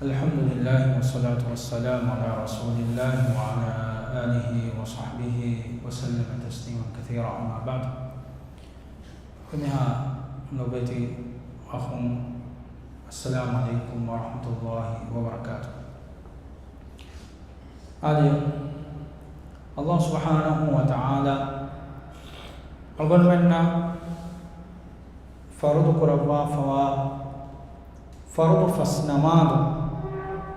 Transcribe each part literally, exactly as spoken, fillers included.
الحمد لله والصلاة والسلام على رسول الله وعلى آله وصحبه وسلم تسليما كثيرا، أما بعد. ފެނިހާ ލޮބެތި އަޚުން، السلام عليكم ورحمة الله وبركاته. އާދެ، ﷲ ސުބްޙާނަހޫ ވަތަޢާލާ އަޅުގަނޑުމެންނަށް ފަރުޟު ކުރައްވާފަވާ ފަރުޟު ފަސް ނަމާދު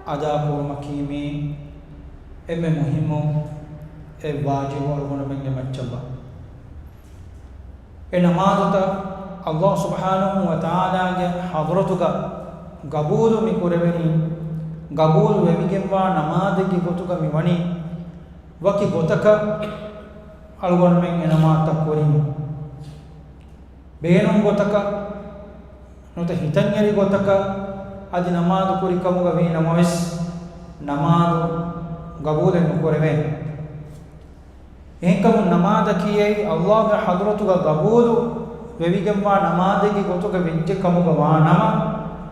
އަދާ ކުރުމަކީ މީ އެންމެ މުހިއްމު އެއް ވާޖިބު އަޅުގަނޑުމެންގެ މައްޗަށްވާ. އެ ނަމާދުތައް ﷲ ސުބްޙާނަހޫ ވަތަޢާލާގެ ޙަޟްރަތުގަ ގަބޫލު މި ކުރެވެނީ، ގަބޫލު ވެވިގެންވާ ނަމާދެއްގެ ގޮތުގަ މި ވަނީ، ވަކި ގޮތަކަށް އަޅުގަނޑުމެން އެ ނަމާދުތައް ކުރީމަ، ބޭނުން ގޮތަކަށް ނުވަތަ ހިތަށްއެރި ގޮތަކަށް އަދި ނަމާދު ކުރި ކަމުގަ ވީ ނަމަވެސް، ނަމާދު ގަބޫލެއް ނުކުރެވޭނެ. އެހެންކަމުން ނަމާދަކީ އެއީ ﷲގެ ޙަޟްރަތުގަ ގަބޫލު ވެވިގެންވާ ނަމާދެއްގެ ގޮތުގަ ވެއްޖެ ކަމުގަ ވާ ނަމަ،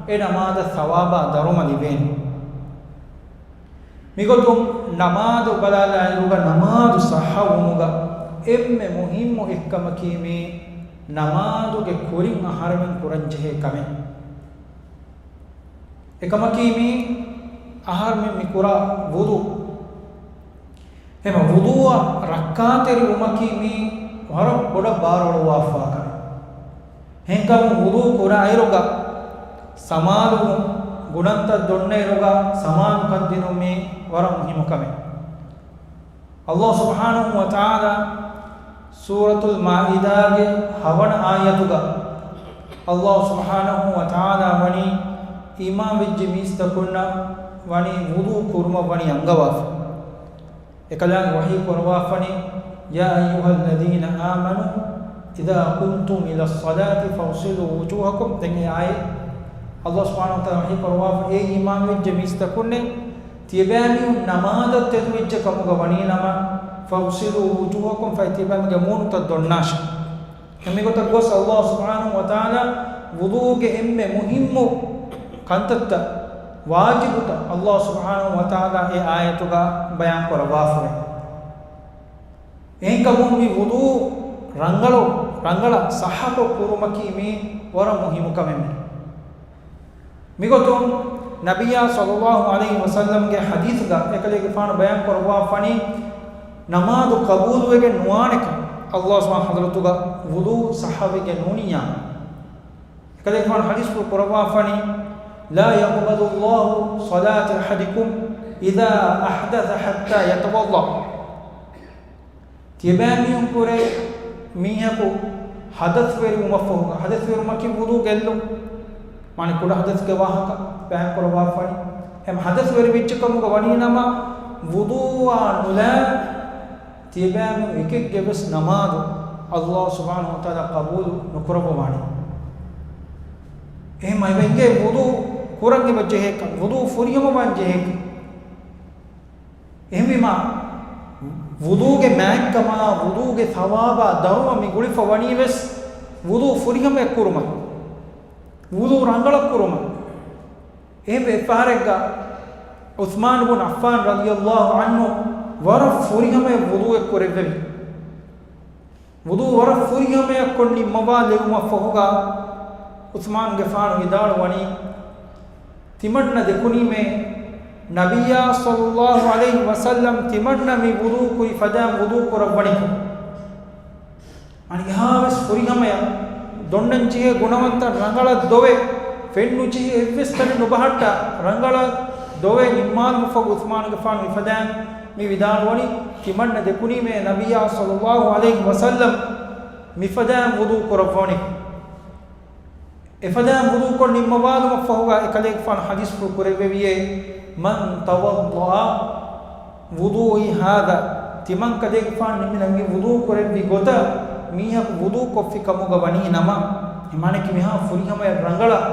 އެ ނަމާދަށް ޘަވާބާ ދަރުމަ ލިބޭނެ. މިގޮތުން ނަމާދު ބަލާލާއިރުގަ ނަމާދު ޞައްޙަވުމުގަ އެންމެ މުހިއްމު އެއްކަމަކީ މީ ނަމާދުގެ ކުރިން އަހަރެމެން ކުރަންޖެހޭ ކަމެއް. އެކަމަކީ މީ އަހަރެމެން މި ކުރާ ވުޟޫ. އެމަ ވުޟޫއަށް ރައްކާތެރިވުމަކީ މީ ވަރަށް ބޮޑަށް ބާރުއަޅުއްވާފާ ކަމެއް. އެހެންކަމުން ވުޟޫ ކުރާއިރުގަ ސަމާލުވުން، ގުނަންތައް ދޮންނައިރުގަ ސަމާލުކަން ދިނުން މީ ވަރަށް މުހިއްމު ކަމެއް. ﷲ ސުބްޙާނަހޫ ވަތަޢާލާ ސޫރަތުލް މާއިދާގެ ހަވަނަ އާޔަތުގަ ﷲ ސުބްޙާނަހޫ ވަތަޢާލާ ވަނީ އީމާންވެއްޖެ މީސްތަކުންނަށް ވަނީ ވުޟޫ ކުރުމަށް ވަނީ އަންގަވާފަ. އެކަލާނގެ ވަޙީ ކުރައްވާފަނީ، يا أيها الذين آمنوا إذا قمتم إلى الصلاة فاغسلوا وجوهكم. ދެން އެ އާޔަތް ﷲ ސުބްޙާނަހޫ ވަތަޢާލާ ވަޙީ ކުރައްވާފަ، އޭ އީމާންވެއްޖެ މީސްތަކުންނޭ، ތިޔަބައިމީހުން ނަމާދަށް ތެދުވެއްޖެ ކަމުގަ ވަނީ ނަމަ، فاغسلوا وجوهكم، ފަހެ ތިޔަބައިމީހުންގެ މޫނުތައް ދޮންނާށި. އެމިގޮތަށް ގޮސް ﷲ ސުބްޙާނަހޫ ވަތަޢާލާ ވުޟޫގެ އެންމެ މުހިއްމު ކަންތައްތައް، ވާޖިބުތައް ﷲ ސުބްޙާނަހޫ ވަތަޢާލާ އެ އާޔަތުގަ ބަޔާން ކުރައްވާފަވޭ. އެހެންކަމުން މި ވުޟޫ ރަނގަޅު، ރަނގަޅަށް ޞައްޙަކޮށް ކުރުމަކީ މީ ވަރަށް މުހިއްމު ކަމެއް މީ. މިގޮތުން ނަބިއްޔާ ޞައްލައްލާހު ޢަލައިހި ވަސައްލަމްގެ ޙަދީޘްގަ އެކަލޭގެފާނު ބަޔާން ކުރައްވާފަނީ، ނަމާދު ޤަބޫލުވެގެން ނުވާނެކަން ﷲ ސުބްޙާނަހޫ ވަތަޢާލާ ޙަޟްރަތުގަ ވުޟޫ ޞައްޙަވެގެން ނޫނިއްޔާ. އެކަލޭގެފާނު ޙަދީޘްފުޅު ކުރައްވާފަނީ، لا يقبل الله صلاة أحدكم إذا أحدث حتى يتوضأ. ތިޔަބައިމީހުންކުރެ މީހަކު ޙަދަޘްވެރިވުމަށްފަހުގަ، ޙަދަޘްވެރުމަކީ ވުޟޫ ގެއްލުން، މާނަ ކުޑަ ޙަދަޘްގެ ވާހަކަ ބަޔާން ކުރައްވާފަނީ. އެހެން ޙަދަޘްވެރިވެއްޖެ ކަމުގަ ވަނީ ނަމަ، ވުޟޫއާ ނުލާ ތިޔަބައިމީހުން އެކެއްގެ ވެސް ނަމާދު ﷲ ސުބްޙާނަހޫ ވަތަޢާލާ ޤަބޫލު ނުކުރައްވަވާނެ. އެހެން އެބަ އެނގޭ ވުޟޫ ކުރަން އެބަ ޖެހޭކަން، ވުޟޫ ފުރިހަމަވާން ޖެހޭކަން. އެހެންވީމާ، ވުޟޫގެ މާތްކަމާ، ވުޟޫގެ ޘަވާބާ ދަރުމަ މި ގުޅިފަ ވަނީ ވެސް ވުޟޫ ފުރިހަމައެއް ކުރުމަށް، ވުޟޫ ރަނގަޅަށް ކުރުމަށް. އެހެންވެ، އެއްފަހަރެއްގަ ޢުޘްމާނު ބުން ޢައްފާން ރަޟިޔައްލާހު ޢަންހު ވަރަށް ފުރިހަމައަށް ވުޟޫއެއް ކުރެއްވެވި. ވުޟޫ ވަރަށް ފުރިހަމައަށް ކޮށް ނިންމަވާލެވުމަށްފަހުގަ، ޢުޘްމާނުގެފާނު ވިދާޅުވަނީ، ތިމަންނަ ދެކުނީމޭ، ނަބިއްޔާ ޞައްލައްލާހު ޢަލައިހި ވަސައްލަމް ތިމަންނަ މި ވުޟޫ ކުރި ފަދައިން ވުޟޫ ކުރައްވަނިކޮށް. އަނެއް އެހާވެސް ފުރިހަމަޔަށް ދޮންނަންޖެހޭ ގުނަވަންތައް ރަނގަޅަށް ދޮވެ، ފެންނުޖެހޭ އެއްވެސް ތަނެއް ނުބަހައްޓާ، ރަނގަޅަށް ދޮވެ ނިންމާލުމަށްފަހު ޢުޘްމާނުގެފާނު މިފަދައިން މި ވިދާޅުވަނީ، ތިމަންނަ ދެކުނީމޭ ނަބިއްޔާ ޞައްލައްލާހު ޢަލައިހި ވަސައްލަމް މިފަދައިން ވުޟޫ ކުރައްވަނިކޮށް. އެފަދައިން ވުޟޫކޮށް ނިންމަވާލުމަށްފަހުގަ އެކަލޭގެފާނު ޙަދީޘްފުޅު ކުރެއްވެވިއޭ، من توضأ وضوئي هذا، ތިމަން ކަލޭގެފާނު ނިމި ނަންގި ވުޟޫ ކުރެއްވި ގޮތަށް މީހަކު ވުޟޫ ކޮށްފި ކަމުގަ ވަނީ ނަމަ، އެ މާނައަކީ މިހާ ފުރިހަމަޔަށް ރަނގަޅަށް،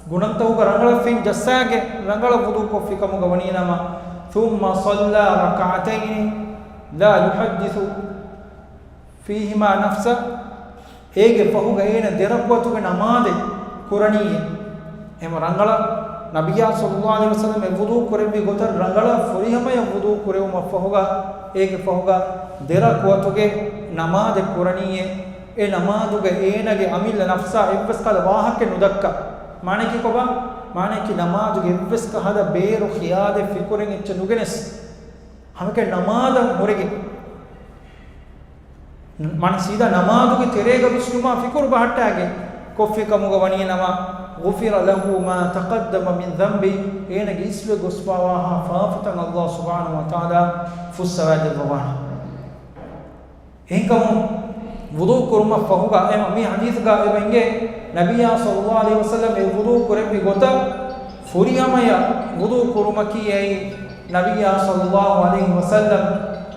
ގުނަންތަކުގަ ރަނގަޅަށް ފެން ޖައްސާގެ ރަނގަޅަށް ވުޟޫ ކޮށްފި ކަމުގަ ވަނީ ނަމަ، ثم صلى ركعتين لا يحدث فيهما نفسه، އޭގެ ފަހުގަ އޭނަ ދެ ރަކުޢަތުގެ ނަމާދެއް ކުރަނީއޭ. އެހެން ރަނގަޅަށް ނަބިއްޔާ ޞައްލައްލާހު ޢަލައިހި ވަސައްލަމް އެ ވުޟޫ ކުރެއްވި ގޮތަށް ރަނގަޅަށް ފުރިހަމަޔަށް ވުޟޫ ކުރެވުމަށްފަހުގަ، އޭގެ ފަހުގަ ދެ ރަކުޢަތުގެ ނަމާދެއް ކުރަނީއޭ. އެ ނަމާދުގަ އޭނަގެ އަމިއްލަ ނަފްސާ އެއްވެސް ކަހަލަ ވާހަކައެއް ނުދައްކާ. މާނައަކީ ކޮބާ؟ މާނައަކީ ނަމާދުގެ އެއްވެސް ކަހަލަ ބޭރު ޚިޔާލެއް ފިކުރެއް އެއްޗެއް ނުގެނެސް، ހަމައެކަނި ނަމާދަށް ހުރެގެން، މާނަ ސީދާ ނަމާދުގެ ތެރޭގަ ވިސްނުމާ ފިކުރު ބަހައްޓާގެން ކޮށްފި ކަމުގަ ވަނީ ނަމަ، غفر له ما تقدم من ذنبه، އޭނަގެ އިސްވެ ގޮސްފަވާހާ ފާފަތައް ﷲ ސުބްޙާނަހޫ ވަތަޢާލާ ފުއްސަވައިދެއްވަވާނެ. އެހެންކަމުން ވުޟޫ ކުރުމަށް ފަހުގަ އެ މި ޙަދީޘްގަ އެބަ އިނގޭ، ނަބިއްޔާ ޞައްލައްލާހު ޢަލައިހި ވަސައްލަމް އެ ވުޟޫ ކުރެއްވި ގޮތަށް ފުރިހަމަޔަށް ވުޟޫ ކުރުމަކީ އެއީ ނަބިއްޔާ ޞައްލައްލާހު ޢަލައިހި ވަސައްލަމް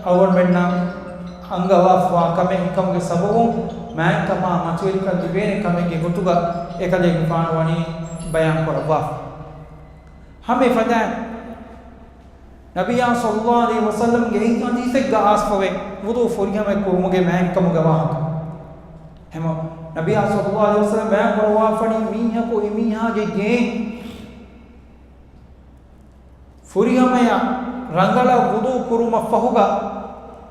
އަޅުގަނޑުމެންނަށް އަންގަވާފަވާ ކަމެއް. އެކަމުގެ ސަބަބުން މާތްކަމާ މަތިވެރިކަން ލިބޭނެ ކަމެއްގެ ގޮތުގަ އެކަލޭގެފާނު ވަނީ ބަޔާން ކުރައްވާފަ. ހަމަ އެފަދައިން ނަބިއްޔާ ޞައްލައްލާހު ޢަލައިހި ވަސައްލަމްގެ އެއް ޙަދީޘެއްގަ އައިސްފަވޭ ވުޟޫ ފުރިހަމަ ކުރުމުގެ މާތްކަމުގެ ވާހަކަ. ހަމަ ނަބިއްޔާ ޞައްލައްލާހު ޢަލައިހި ވަސައްލަމް ބަޔާން ކުރައްވާފަނީ މީހަކު އެމީހާގެ ގެއިން ފުރިހަމަޔަށް ރަނގަޅަށް ވުޟޫ ކުރުމަށްފަހުގަ،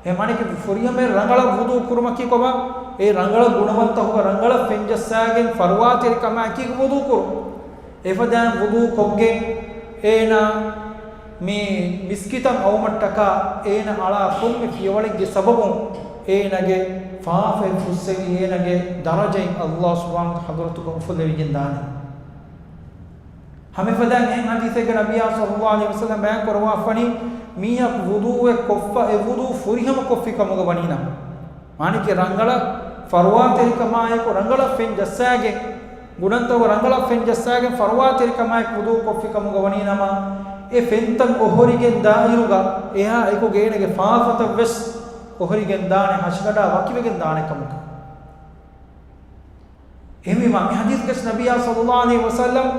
އެ މާނައަކީ ފުރިހަމަޔަށް ރަނގަޅަށް ވުޟޫ ކުރުމަކީ ކޮބާ؟ އެ ރަނގަޅަށް ގުނަވަންތަކުގަ ރަނގަޅަށް ފެންޖައްސާގެން ފަރުވާތެރިކަމާއެކީ ވުޟޫ ކުރުން. އެފަދައިން ވުޟޫ ކޮށްގެން އޭނާ މި މިސްކިތަށް އައުމަށްޓަކާ އޭނާ އަޅާ ކޮންމެ ފިޔަވަޅެއްގެ ސަބަބުން އޭނާގެ ފާފައެއް ފުއްސެވި އޭނާގެ ދަރަޖައިން ﷲ ސުބްޙާނަހޫ ވަތަޢާލާ ޙަޟްރަތުގަ އުފުއްލެވިގެން ދާނެ. ހަމަ އެފަދައިން އެހެން ޙަދީޘެއްގަ ނަބިއްޔާ ޞައްލައްލާހު ޢަލައިހި ވަސައްލަމް ބަޔާން ކުރައްވާފަނީ، މީހަކު ވުޟޫއެއް ކޮށްފަ އެ ވުޟޫ ފުރިހަމަ ކޮށްފި ކަމުގަ ވަނީނަމަ، މާނައަކީ ރަނގަޅަށް ފަރުވާތެރިކަމާއެކު ރަނގަޅަށް ފެން ޖައްސާގެން، ގުނަންތަކުގަ ރަނގަޅަށް ފެން ޖައްސާގެން ފަރުވާތެރިކަމާއެކު ވުޟޫ ކޮށްފި ކަމުގަ ވަނީނަމަ، އެ ފެންތައް އޮހޮރިގެން ދާއިރުގަ އެހާ އެކުގަ އޭނަގެ ފާފަތައްވެސް އޮހޮރިގެން ދާނެ، ހަށިގަނޑާ ވަކިވެގެން ދާނެ ކަމުގަ. އެހެންވީމަ، މި ޙަދީޘްގައި ނަބިއްޔާ ޞައްލައްލާހު ޢަލައިހި ވަސައްލަމް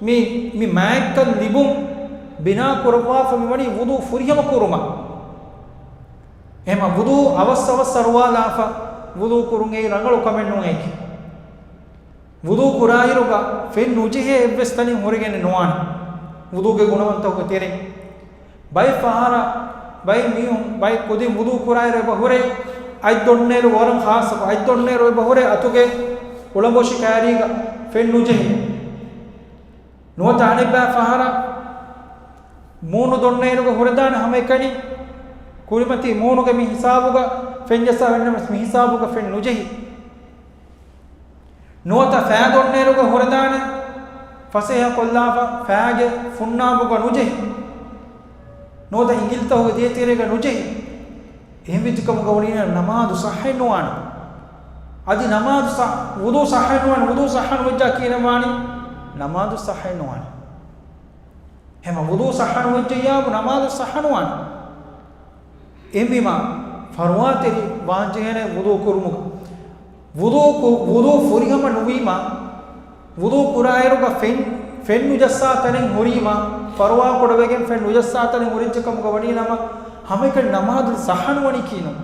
މި، މި މާތްކަން ލިބުން ބިނާ ކުރައްވާފަ މިވަނީ ވުޟޫ ފުރިހަމަ ކުރުމަށް. އެހެންމަ ވުޟޫ އަވަސް އަވަސް އަރުވާލާފަ ވުޟޫ ކުރުން އެއީ ރަނގަޅު ކަމެއް ނޫނޭކި. ވުޟޫ ކުރާއިރުގަ ފެން ނުޖެހޭ އެއްވެސް ތަނެއް ހުރެގެން ނުވާނެ. ވުޟޫގެ ގުނަވަންތަކުގެ ތެރެއިން ބައެއް ފަހަރަށް، ބައެއް މީހުން، ބައެއް ކުދިން ވުޟޫ ކުރާއިރު އެބަ ހުރޭ، އަތް ދޮންނައިރު ވަރަށް ޚާއްޞަކޮށް، އަތް ދޮންނައިރު އެބަ ހުރޭ އަތުގެ އުޅަނބޮށި ކައިރީގަ ފެން ނުޖެހި. ނުވަތަ އަނެއްބައި ފަހަރަށް މޫނު ދޮންނައިރުގަ ހުރެދާނެ ހަމައެކަނި، ކުރިމަތީ މޫނުގެ މި ހިސާބުގަ ފެން ޖައްސާ ވެންނަމަސް މި ހިސާބުގަ ފެން ނުޖެހި. ނުވަތަ ފައި ދޮންނައިރުގަ ހުރެދާނެ، ފަސޭހަ ކޮށްލާފަ ފައިގެ ފުންނާބުގަ ނުޖެހި. ނުވަތަ އިނގިލިތަކުގެ ދޭތެރޭގަ ނުޖެހި. އެހެން ވެއްޖެ ކަމުގަ ވަނީ ނަމާދު ޞައްޙައެއް ނުވާނެ. އަދި ނަމާދު ޞައް-، ވުޟޫ ޞައްޙައެއް ނުވާނެ، ވުޟޫ ޞައްޙަ ނުވެއްޖާ ކިހިނެއް ވާނީ؟ ނަމާދު ޞައްޙައެއް ނުވާނެ. އެހެންމަ ވުޟޫ ޞައްޙަ ނުވެއްޖެއްޔާމު ނަމާދު ޞައްޙަ ނުވާނެ. އެހެންވީމަ، ފަރުވާތެރި ވާންޖެހޭނެ ވުޟޫ ކުރުމުގަ. ވުޟޫ ކު-، ވުޟޫ ފުރިހަމަ ނުވީމަ، ވުޟޫ ކުރާއިރުގަ ފެން، ފެން ނުޖައްސާ ތަނެއް ހުރީމަ، ފަރުވާ ކުޑަވެގެން ފެން ނުޖައްސާ ތަނެއް ހުރެއްޖެ ކަމުގަ ވަނީ ނަމަ، ހަމައެކަނި ނަމާދު ޞައްޙަ ނުވަނީކީ ނޫން.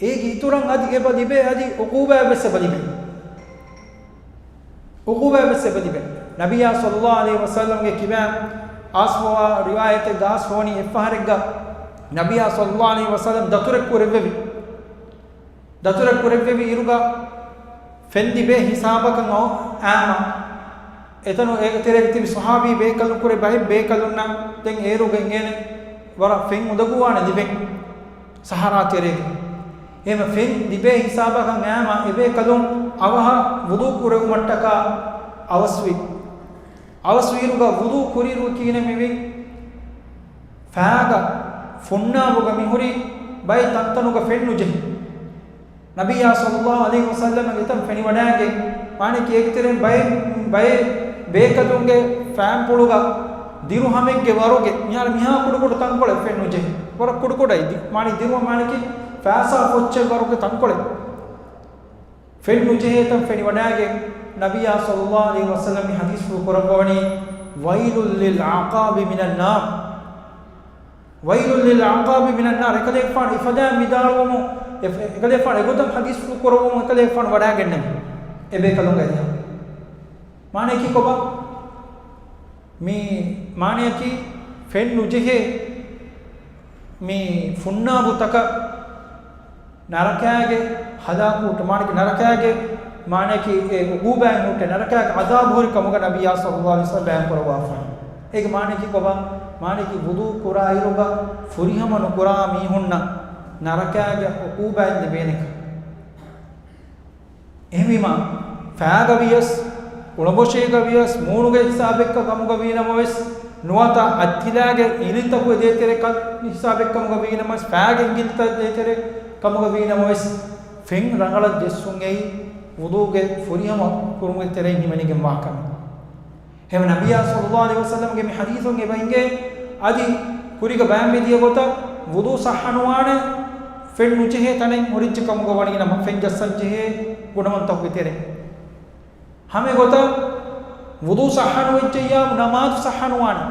އޭގެ އިތުރަށް އަދި އެބަ ލިބޭ އަދި ޢުޤޫބާތްވެސް އެބަ ލިބޭ. ޢުޤޫބާތްވެސް އެބަ ލިބޭ. ނަބިއްޔާ ޞައްލައްލާހު ޢަލައިހި ވަސައްލަމްގެ ކިބައިން އައިސްފަވާ ރިވާޔަތެއްގަ އައިސްފަވަނީ އެއްފަހަރެއްގަ ނަބިއްޔާ ޞައްލައްލާހު ޢަލައިހި ވަސައްލަމް ދަތުރެއް ކުރެއްވެވި. ދަތުރެއް ކުރެއްވެވި އިރުގަ ފެން ލިބޭ ހިސާބަކަށް އައު-، އާމަ. އެތަނު އޭގެ ތެރޭގަ ތިބި ޞަޙާބީ ބޭކަލުން ކުރެ ބައެއް ބޭކަލުންނަށް ދެން އޭރުގަ އިނގޭނެ ވަރަށް ފެން އުނދަގޫވާނެ ލިބެން. ސަހަރާ ތެރޭގަ. އެހެން ފެން ލިބޭ ހިސާބަކަށް އާމަ އެބޭކަލުން އަވަހަށް ވުޟޫ ކުރެވުމަށްޓަކާ އަވަސްވި. އަވަސްވިއިރުގަ ވުޟޫ ކުރިއިރު ކިހިނެއް މިވީ؟ ފައިގަ ފުންނާބުގަ މިހުރި ބައެއް ތަންތަނުގަ ފެން ނުޖެހި. ނަބިއްޔާ ޞައްލައްލާހު ޢަލައިހި ވަސައްލަމަށް އެތަން ފެނިވަޑައިގެން، މާނައަކީ އޭގެ ތެރެއިން ބައެއް، ބައެއް ބޭކަލުންގެ ފައިންޕުޅުގަ ދިރުހަމެއްގެ ވަރުގެ މިހާރު މިހާ ކުޑަކުޑަ ތަންކޮޅެއް ފެން ނުޖެހި. ވަރަށް ކުޑަކުޑައި ދި-، މާނައީ ދިރުހަމް މާނައަކީ ފައިސާ ފޮއްޗެއް ވަރުގެ ތަންކޮޅެއް. ފެން ނުޖެހޭ ތަން ފެނިވަޑައިގެން ނަބިއްޔާ ޞައްލައްލާހު ޢަލައިހި ވަސައްލަމް މި ޙަދީޘްފުޅު ކުރައްވަވަނީ، "وَيْلٌ لِلْعَقَابِ مِنَ النَّارِ." "وَيْلٌ لِلْعَقَابِ مِنَ النَّارِ." އެކަލޭގެފާނު އެފަދައިން ވިދާޅުވަމުން، އެ-، އެކަލޭގެފާނު އެގޮތަށް ޙަދީޘްފުޅު ކުރައްވަމުން އެކަލޭގެފާނު ވަޑައިގެންނެވި އެބޭކަލުންގެ އަރިހަށް. މާނައަކީ ކޮބާ؟ މި މާނަޔަކީ ފެން ނުޖެހޭ މި ފުންނާބުތަކަށް ނަރަކާގެ ހަލާކު ހުއްޓު، މާނަޔަކީ ނަރަކާގެ، މާނަޔަކީ އެ އުގޫބާއިން ހުއްޓޭ ނަރަކާގެ ޢަޛާބު ހުރި ކަމުގަ ނަބިއްޔާ ޞައްލައްލާހު ޢަލައިހި ވަސައްލަމް ބަޔާން ކުރައްވާފަ. އޭގެ މާނަޔަކީ ކޮބާ؟ މާނަޔަކީ ވުޟޫ ކުރާ އިރުގަ ފުރިހަމަ ނުކުރާ މީހުންނަށް ނަރަކާގެ ޢުޤޫބާތް ލިބޭނެކަން. އެހެންވީމަ، ފައިގަ ވިޔަސް، އުޅަނބޮށީގަ ވިޔަސް، މޫނުގެ ހިސާބެއްގަ ކަމުގަ ވީނަމަވެސް، ނުވަތަ އަތްތިލާގެ އިނގިލިތަކުގެ ދޭތެރޭ ކަ-، ހިސާބެއް ކަމުގަ ވީނަމަވެސް، ފައިގެ އިނގިލިތައް ދޭތެރޭ ކަމުގަ ވީނަމަވެސް، ފެން ރަނގަޅަށް ޖެއްސުން އެއީ ވުޟޫގެ ފުރިހަމަ ކުރުމުގެ ތެރެއިން ހިމެނިގެންވާ ކަމެއް. އެހެން ނަބިއްޔާ ޞައްލައްލާހު ޢަލައިހި ވަސައްލަމްގެ މި ޙަދީޘުން އެބަ އިނގޭ، އަދި ކުރީގަ ބަޔާންވެދިޔަ ގޮތަށް ވުޟޫ ޞައްޙަ ނުވާނެ، ފެން ނުޖެހޭ ތަނެއް ހުރިއްޖެ ކަމުގަ ވަނީ ނަމަ، ފެން ޖައްސަން ޖެހޭ ގުނަވަންތަކުގެ ތެރެއިން. ހަމަ އެގޮތަށް ވުޟޫ ޞައްޙަ ނުވެއްޖެއްޔާމު ނަމާދު ޞައްޙަ ނުވާނެ.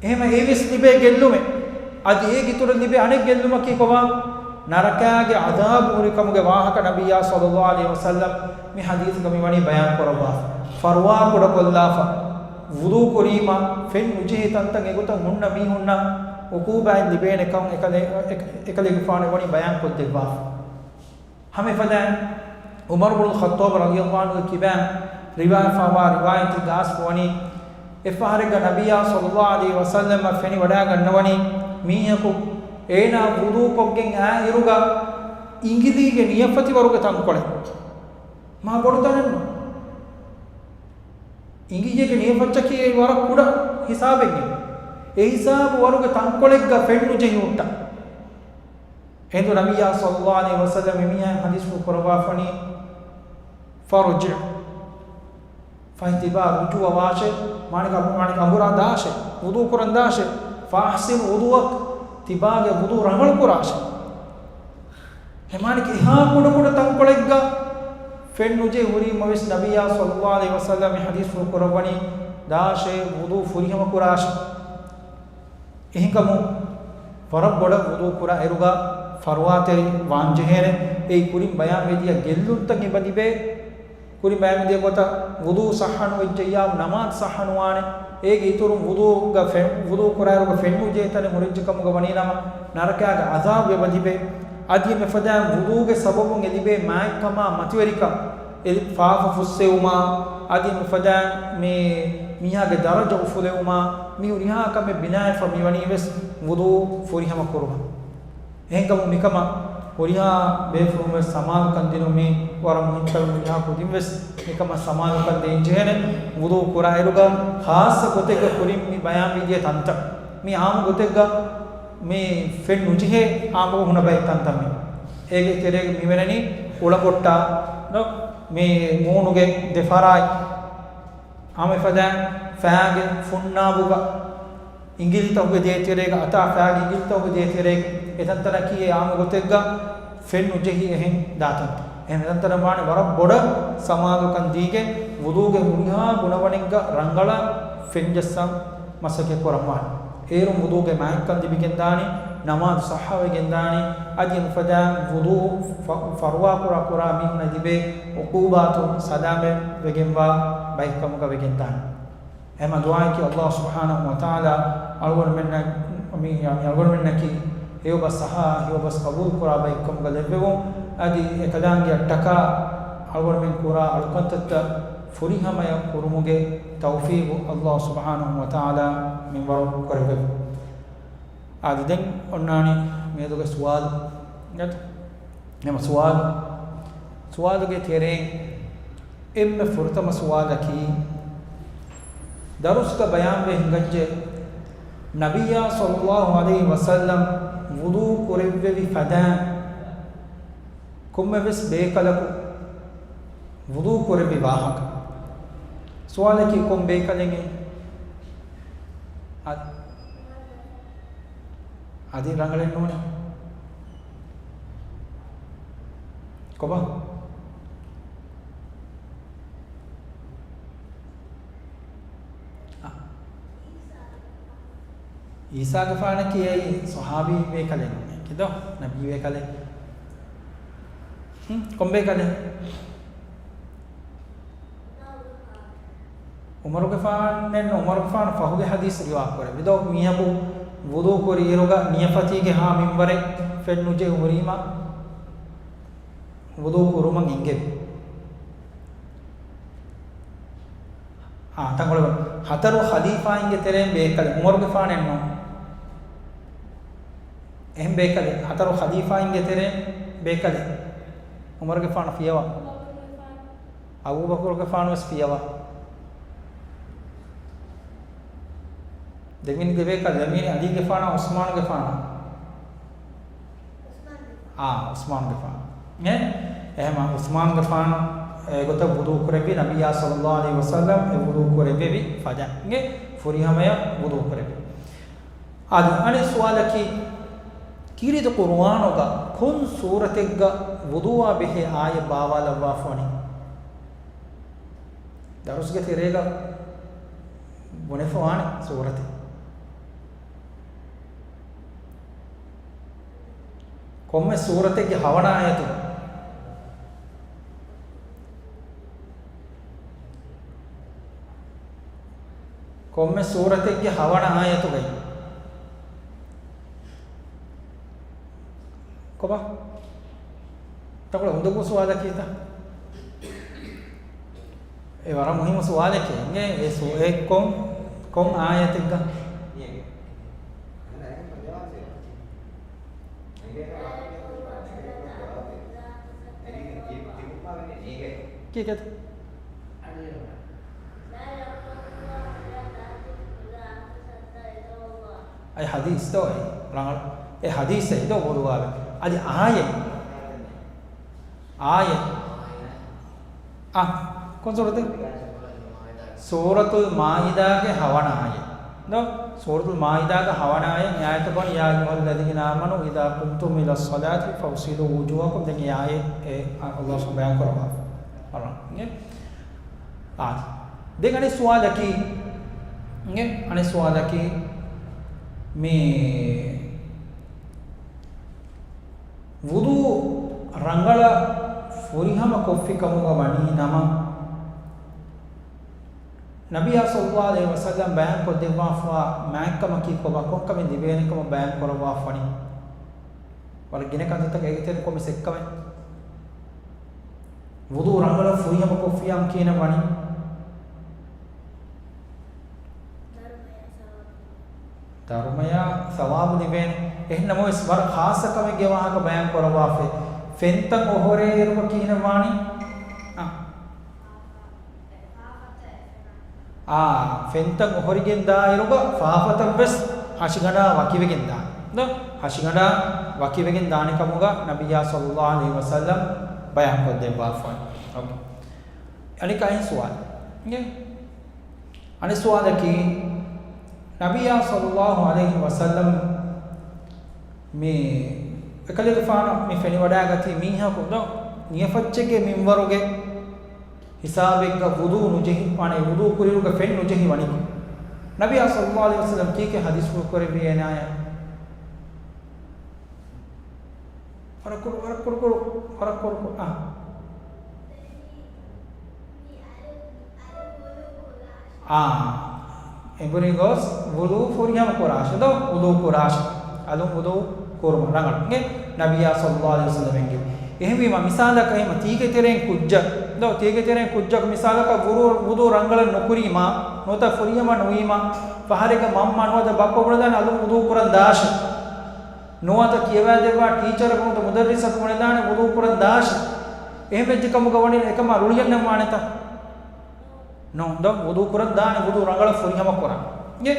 އެހެން އެއީވެސް ލިބޭ ގެއްލުމެއް. އަދި އޭގެ އިތުރަށް ލިބޭ އަނެއް ގެއްލުމަކީ ކޮބާ؟ ނަރަކާގެ ޢަޛާބު ހުރި ކަމުގެ ވާހަކަ ނަބިއްޔާ ޞައްލައްލާހު ޢަލައިހި ވަސައްލަމް މި ޙަދީޘުގަ މި ވަނީ ބަޔާން ކުރައްވާފަ. ފަރުވާ ކުޑަކޮށްލާފަ. ވުޟޫ ކުރީމަ ފެން ނުޖެހި ތަންތަން އެގޮތަށް ހުންނަ މީހުންނަށް ޢުޤޫބާތް ލިބޭނެ ކަން އެކަލޭ-، އެކަ-، އެކަލޭގެފާނު ވަނީ ބަޔާން ކޮށްދެއްވާފަ. ހަމަ އެފަދައިން ޢުމަރު ބުނުލް ޚައްޠާބް ރަޟިޔައްލާހު ޢަންހުގެ ކިބައިން ރިވާޔަތްވާ ރިވާޔަތެއްގަ އައިސްފަ ވަނީ، އެއްފަހަރެއްގަ ނަބިއްޔާ ޞައްލައްލާހު ޢަލައިހި ވަސައްލަމަށް ފެނިވަޑައިގަންނަވަނީ މީހަކު އޭނާ ވުޟޫ ކޮށްގެން އާ އިރުގަ އިނގިލީގެ ނިޔަފަތިވަރުގެ ތަންކޮޅެއް. މާ ބޮޑު ތަނެއްނު. އިނގިއްޔެގެ ނިޔަފަތްޗަކީ ވަރަށް ކުޑަ ހިސާބެއްގެ. އެ ހިސާބު ވަރުގެ ތަންކޮޅެއްގަ ފެން ނުޖެހި ހުއްޓަ. އެހިނދު ނަބިއްޔާ ޞައްލައްލާހު ޢަލައިހި ވަސައްލަމް އެމީހާ ޙަދީޘްފުޅު ކުރައްވާފަނީ، ފަރުޖިޢް. ފަހި ތިބާ ރުޖޫޢަ ވާށޭ، މާނައަކީ، މާނައަކީ އަނބުރާ ދާށޭ، ވުޟޫ ކުރަން ދާށޭ، ފައަޙްސިން ވުޟޫޢަކަ، ތިބާގެ ވުޟޫ ރަނގަޅު ކުރާށޭ. އެމާނައަކީ އެހާ ކުޑަކުޑަ ތަންކޮޅެއްގަ ފެން ނުޖެހި ހުރީމަވެސް ނަބިއްޔާ ޞައްލައްލާހު ޢަލައިހި ވަސައްލަމް މި ޙަދީޘްފުޅު ކުރައްވަނީ ދާށޭ، ވުޟޫ ފުރިހަމަ ކުރާށޭ. އެހެންކަމުން ވަރަށް ބޮޑަށް ވުޟޫ ކުރާ އިރުގަ ފަރުވާތެރި ވާންޖެހޭނެ. އެއީ ކުރިން ބަޔާންވެދިޔަ ގެއްލުންތައް އެބަ ލިބޭ. ކުރިން ބަޔާންވެދިޔަ ގޮތަށް ވުޟޫ ޞައްޙަ ނުވެއްޖެއްޔާ ނަމާދު ޞައްޙަ ނުވާނެ. އޭގެ އިތުރުން ވުޟޫގަ ފެ-، ވުޟޫ ކުރާ އިރުގަ ފެން ނުޖެހޭ ތަނެއް ހުރިއްޖެ ކަމުގަ ވަނީ ނަމަ ނަރަކާގެ ޢަޛާބު އެބަ ލިބޭ. އަދި އެމެފަދައިން ވުޟޫގެ ސަބަބުން އެ ލިބޭ މާތްކަމާ މަތިވެރިކަން އެ ފާފަ ފުއްސެވުމާ، އަދި އެމެފަދައިން މި މީހާގެ ދަރަޖަ އުފުލެވުމާ، މި ހުރިހާ ކަމެއް ބިނާވެފަ މިވަނީވެސް ވުޟޫ ފުރިހަމަ ކުރުމަށް. އެހެންކަމުން މިކަމަށް ހުރިހާ ބޭފުޅުންވެސް ސަމާލުކަން ދިނުން މީ ވަރަށް މުހިންމު ކަމެއް. ހުރިހާ ކުދިންވެސް މިކަމަށް ސަމާލުކަން ދޭންޖެހޭނެ. ވުޟޫ ކުރާ އިރުގަ ޚާއްޞަ ގޮތެއްގަ ކުރިން މި ބަޔާންވެދިޔަ ތަންތަން، މީ ޢާއްމު ގޮތެއްގަ މި ފެން ނުޖެހޭ ޢާއްމު ހުންނަ ބައެއް ތަންތަން މީ. އޭގެ ތެރޭގަ މިވެނެނީ އުޅަނބޮއްޓާ މި މޫނުގެ ދެފަރާތް، ހަމަ އެފަދައިން ފައިގެ ފުންނާބުގަ އިނގިލިތަކުގެ ދޭތެރޭގަ، އަތާ ފައިގެ އިނގިލިތަކުގެ ދޭތެރޭގަ، އެތަންތަނަކީ އެ ޢާއްމު ގޮތެއްގަ ފެން ނުޖެހި އެހެން ދާތަން. އެހެން އެތަންތަނަށް ވާނެ ވަރަށް ބޮޑަށް ސަމާލުކަން ދީގެން ވުޟޫގެ ހުރިހާ ގުނަވަނެއްގަ ރަނގަޅަށް ފެން ޖައްސަން މަސައްކަތް ކުރަން ވާނެ. އޭރުން ވުޟޫގެ މާތްކަން ލިބިގެންދާނީ، ނަމާދު ޞައްޙަވެގެންދާނީ، އަދި އެމެފަދައިން ވުޟޫ ފަ-، ފަރުވާ ކުރާ ކުރާ މީހުންނަށް ލިބޭ ޢުޤޫބާތުން ސަލާމަތް ވެގެންވާ ބައެއްކަމުގަ ވެގެންދާނީ. އެހެންމަ ދުޢާއަކީ ﷲ ސުބްޙާނަހޫ ވަތަޢާލާ އަޅުގަނޑުމެންނަށް، މި، މި އަޅުގަނޑުމެންނަކީ ހެޔޮބަސް އަހާ، ހެޔޮބަސް ޤަބޫލު ކުރާ ބައެއްކަމުގަ ލެއްވެވުން. އަދި އެކަލާނގެއަށްޓަކާ އަޅުގަނޑުމެން ކުރާ އަޅުކަންތައްތައް ފުރިހަމަޔަށް ކުރުމުގެ ތައުފީޤު ﷲ ސުބްޙާނަހޫ ވަތަޢާލާ މިންވަރު ކުރެއްވެވުން. އަދި ދެން އޮންނާނީ މިއަދުގެ ސުވާލު. އެމަ ސުވާލު، ސުވާލުގެ ތެރެއިން އެންމެ ފުރަތަމަ ސުވާލަކީ، ދަރުސްގަ ބަޔާންވެ ހިނގައްޖެ، ނަބިއްޔާ ޞައްލައްލާހު ޢަލައިހި ވަސައްލަމް ވުޟޫ ކުރެއްވެވި ފަދައިން ކޮންމެވެސް ބޭކަލަކު ވުޟޫ ކުރެއްވި ވާހަކަ. ސުވާލަކީ ކޮން ބޭކަލެއް؟ އަ-، އަދި ރަނގަޅެއް ނޫނޭ. ކޮބާ؟ އަ. އީސާގެފާނަކީ އެއީ ޞަޙާބީ ބޭކަލެއް ނޫނޭ. ކިދޯ؟ ނަބީ ބޭކަލެއް. ހުން، ކޮން ބޭކަލެއް؟ ޢުމަރުގެފާނެއް ނޫން، ޢުމަރުގެފާނު ފަހުގެ ޙަދީޘް ރިވާ ކުރެއްވި ދޯ، މީހަކު ވުޟޫ ކުރި އިރުގަ ނިޔަފަތީގެ ހާ މިންވަރެއް ފެން ނުޖެހި ހުރީމަ، ވުޟޫ ކުރުމަށް އެންގެވި. އާ، ތަންކޮޅެއް ވަން. ހަތަރު ޚަލީފާއިންގެ ތެރެއިން ބޭކަލެއް، ޢުމަރުގެފާނެއް ނޫން. އެހެން ބޭކަލެއް، ހަތަރު ޚަލީފާއިންގެ ތެރެއިން ބޭކަލެއް. ޢުމަރުގެފާނު ފިޔަވާ. އަބޫބަކުރުގެފާނު ވެސް ފިޔަވާ. ދެން މި ދެބޭކަލް، ދެން މި ޢަލީގެފާނާ ޢުސްމާނުގެފާނާ؟ އާ، ޢުސްމާނުގެފާނު. އެ؟ އެހެމަ ޢުސްމާނުގެފާނު އެގޮތަށް ވުޟޫ ކުރެއްވި، ނަބިއްޔާ ޞައްލައްލާހު ޢަލައިހި ވަސައްލަމް އެ ވުޟޫ ކުރެއްވެވި ފަދަ. އިނގޭ ފުރިހަމަޔަށް ވުޟޫ ކުރެއްވި. އާދެ، އަނެއް ސުވާލަކީ، ކީރިތި ޤުރުއާނުގަ ކޮން ސޫރަތެއްގަ ވުޟޫއާ ބެހޭ އާޔަތް ބާވާލައްވާފަވަނީ؟ ދަރުސްގެ ތެރޭގަ ބުނެފަވާނެ ސޫރަތެއް. ކޮންމެ ސޫރަތެއްގެ ހަވަނަ އާޔަތުގަ. ކޮންމެ ސޫރަތެއްގެ ހަވަނަ އާޔަތުގައި. ކޮބާ؟ ތަކުޅަ އުނދަގޫ ސުވާލަކީތަ؟ އެ ވަރަށް މުހިއްމު ސުވާލެކޭ. އެ ސު-، އެ ކޮން، ކޮން އާޔަތެއްގަ؟ ކީކޭތަ؟ އައި ޙަދީޘްތޯ އެ ރަނގަޅު. އެ ޙަދީޘެއް ދޯ ވުޟޫއާ ބެ. އަދި އާޔަތް. އާޔަތް. އާ، ކޮން ސޫރަތެއް؟ ސޫރަތުލް މާއިދާގެ ހަވަނަ އާޔަތް. ދޯ؟ ސޫރަތުލް މާއިދާގެ ހަވަނަ އާޔަތް، އާޔަތު ކޮން، "يا أيها الذين آمنوا إذا قمتم إلى الصلاة فاغسلوا وجوهكم." ދެން އެ އާޔަތް އެ އަ-، ﷲ ސުބްޙާނަހޫ ވަތަޢާލާ ކުރައްވާފަ. އާދެ. ދެން އަނެއް ސުވާލަކީ، އިނގޭ، އަނެއް ސުވާލަކީ، މި ވުޟޫ ރަނގަޅަށް ފުރިހަމަ ކޮށްފި ކަމުގަ ވަނީ ނަމަ، ނަބިއްޔާ ޞައްލައްލާހު ޢަލައިހި ވަސައްލަމް ބަޔާން ކޮށްދެއްވާފަވާ މާތްކަމަކީ ކޮބާ؟ ކޮންކަމެއް ލިބޭނެ ކަމަށް ބަޔާން ކުރައްވާފަވަނީ؟ ވަރަށް ގިނަ ކަންތައްތަކަށް އޭގެ ތެރެއިން ކޮންމެސް އެއްކަމެއް. ވުޟޫ ރަނގަޅަށް ފުރިހަމަ ކޮށްފިޔާ ކީނަ ވަނީ. ދަރުމަޔާ ސަވާބު ލިބޭނެ. އެހެން ނަމަވެސް ވަރަށް ޚާއްޞަ ކަމެއްގެ ވާހަކަ ބަޔާން ކުރައްވާފައި. ފެންތައް އޮހޮރޭ އިރުގަ ކިހިނެއް ވާނީ؟ އާ. އާ، ފެންތައް އޮހޮރިގެން ދާ އިރުގަ ފާފަތައް ވެސް ހަށިގަނޑާ ވަކިވެގެން ދާނެ. ދޯ؟ ހަށިގަނޑާ ވަކިވެގެން ދާނެ ކަމުގަ ނަބިއްޔާ ޞައްލައްލާހު ޢަލައިހި ވަސައްލަމް ބަޔާން ކޮށްދެއްވާފަ. އޯކޭ. އަނެއްކާ އެހެން ސުވާލެއް. އިނގޭ؟ އަނެއް ސުވާލަކީ، ނަބިއްޔާ ޞައްލައްލާހު ޢަލައިހި ވަސައްލަމް މި އެކަލޭގެފާނަށް މި ފެނިވަޑައިގަތީ މީހަކު ދޯ ނިޔަފައްޗެއްގެ މިންވަރުގެ ހިސާބެއްގަ ވުޟޫ ނުޖެހި، ވާނެ ވުޟޫ ކުރިއިރުގަ ފެން ނުޖެހި ވަނިކޮށް، ނަބިއްޔާ ޞައްލައްލާހު ޢަލައިހި ވަސައްލަމް ކީކޭ ޙަދީޘްފުޅު ކުރެއްވި އޭނާޔަށް؟ ވަރަށް ކުރު، ވަރަށް ކުރު، ކުރު، ވަރަށް ކުރު، ކުރު، އާ. އާ. އެނބުރި ގޮސް ވުޟޫ ފުރިހަމަ ކުރާށެ ދޯ، ވުޟޫ ކުރާށެ. އަލުން ވުޟޫ ކުރުމަށް ރަނގަޅު. އިނގޭ؟ ނަބިއްޔާ ޞައްލައްލާހު ޢަލައިހި ވަސައްލަމް އެންގެވި. އެހެންވީމަ، މިސާލަކަށް އެހެމަ ތީގެ ތެރެއިން ކުއްޖަކު ދޯ، ތީގެ ތެރެއިން ކުއްޖަކު މިސާލަކަށް ވުޟޫ، ވުޟޫ ރަނގަޅަށް ނުކުރީމާ، ނުވަތަ ފުރިހަމަ ނުވީމާ، ފަހަރެއްގަ މަންމަ ނުވަތަ ބައްޕަ ބުނެދާނެ އަލުން ވުޟޫ ކުރަން ދާށެ. ނުވަތަ ކިޔަވައިދެއްވާ ޓީޗަރަކު ނުވަތަ މުދައްރިސަކު ބުނެދާނެ ވުޟޫ ކުރަން ދާށެ. އެހެން ވެއްޖެ ކަމުގަ ވަނީ އެކަމާ ރުޅިގަންނަން ވާނެތަ؟ ނޯ، ދޯ، ވުޟޫ ކުރަން ދާނެ، ވުޟޫ ރަނގަޅަށް ފުރިހަމަ ކުރަން. އިނގޭ؟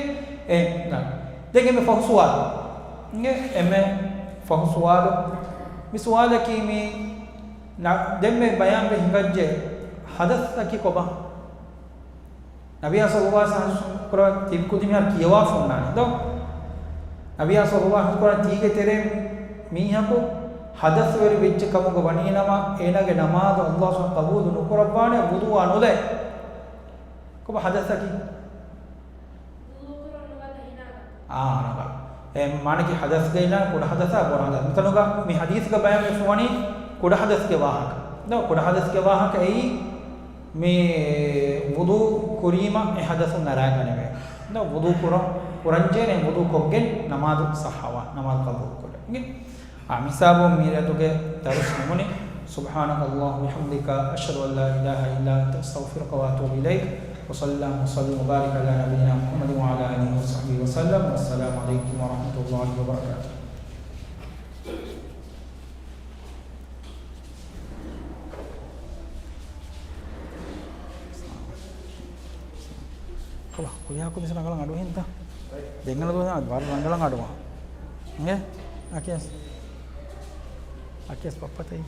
އެ، ދާނެ. ދެން އެންމެ ފަހު ސުވާލު. އިނގޭ؟ އެންމެ ފަހު ސުވާލު. މި ސުވާލަކީ މި ނަ-، ދެންމެ ބަޔާންވެ ހިނގައްޖެ ޙަދަޘްއަކީ ކޮބާ؟ ނަބިއްޔާ ޞައްލައްލާހު ޢަލައިހި ވަސައްލަމް ކުރާ ތިބި ކުދިން މިހާރު ކިޔަވާފަ އޮންނާނެ ދޯ؟ ނަބިއްޔާ ޞައްލައްލާހު ޢަލައިހި ވަސައްލަމް ކުރާ ތީގެ ތެރޭ މީހަކު ޙަދަޘްވެރި ވެއްޖެ ކަމުގަ ވަނީ ނަމަ، އޭނާގެ ނަމާދު ﷲ ސުބްޙާނަހޫ ޤަބޫލު ނުކުރައްވާނެ ވުޟޫއާ ނުލައި. ކޮބާ ޙަދަޘަކީ؟ އާ، ރަނގަޅު. އެ މާނައަކީ ޙަދަޘްގައި ކުޑަ ޙަދަޘާ ބޮޑު ޙަދަޘް. މިތަނުގަ މި ޙަދީޘްގަ ބަޔާންވެފަ ވަނީ ކުޑަ ޙަދަޘްގެ ވާހަކަ. ދޯ، ކުޑަ ޙަދަޘްގެ ވާހަކަ އެއީ މި ވުޟޫ ކުރީމަ އެ ހަދަސުން އަރާގަނެވޭ. ދ ވުޟޫ ކުރަ-، ކުރަންޖޭނެ ވުޟޫ ކޮށްގެން ނަމާދު ސައްހަވާ، ނަމާދު ޤަޟާ ކުރޭ. އިނގޭ؟ އާ، މިސާބުން މިރޭތުގެ ދަރުސް ނިމުނީ. سبحانك اللهم وبحمدك، أشهد أن لا إله إلا أنت، أستغفرك وأتوب إليك. وصلى اللهم وسلم وبارك على نبينا محمد وعلى آله وصحبه وسلم. والسلام عليكم ورحمة الله وبركاته. ކޮބާ، ކުރިހާ ކުދިސަ ރަނގަޅަށް އަޑުއެހިންތަ؟ ދެން އަންނަ ދުވަސް ވަރަށް ރަނގަޅަށް އަޑުއަހަ. އިނގޭ؟ އަކިޔަސް. އަކިޔަސް ބައްޕަތައް.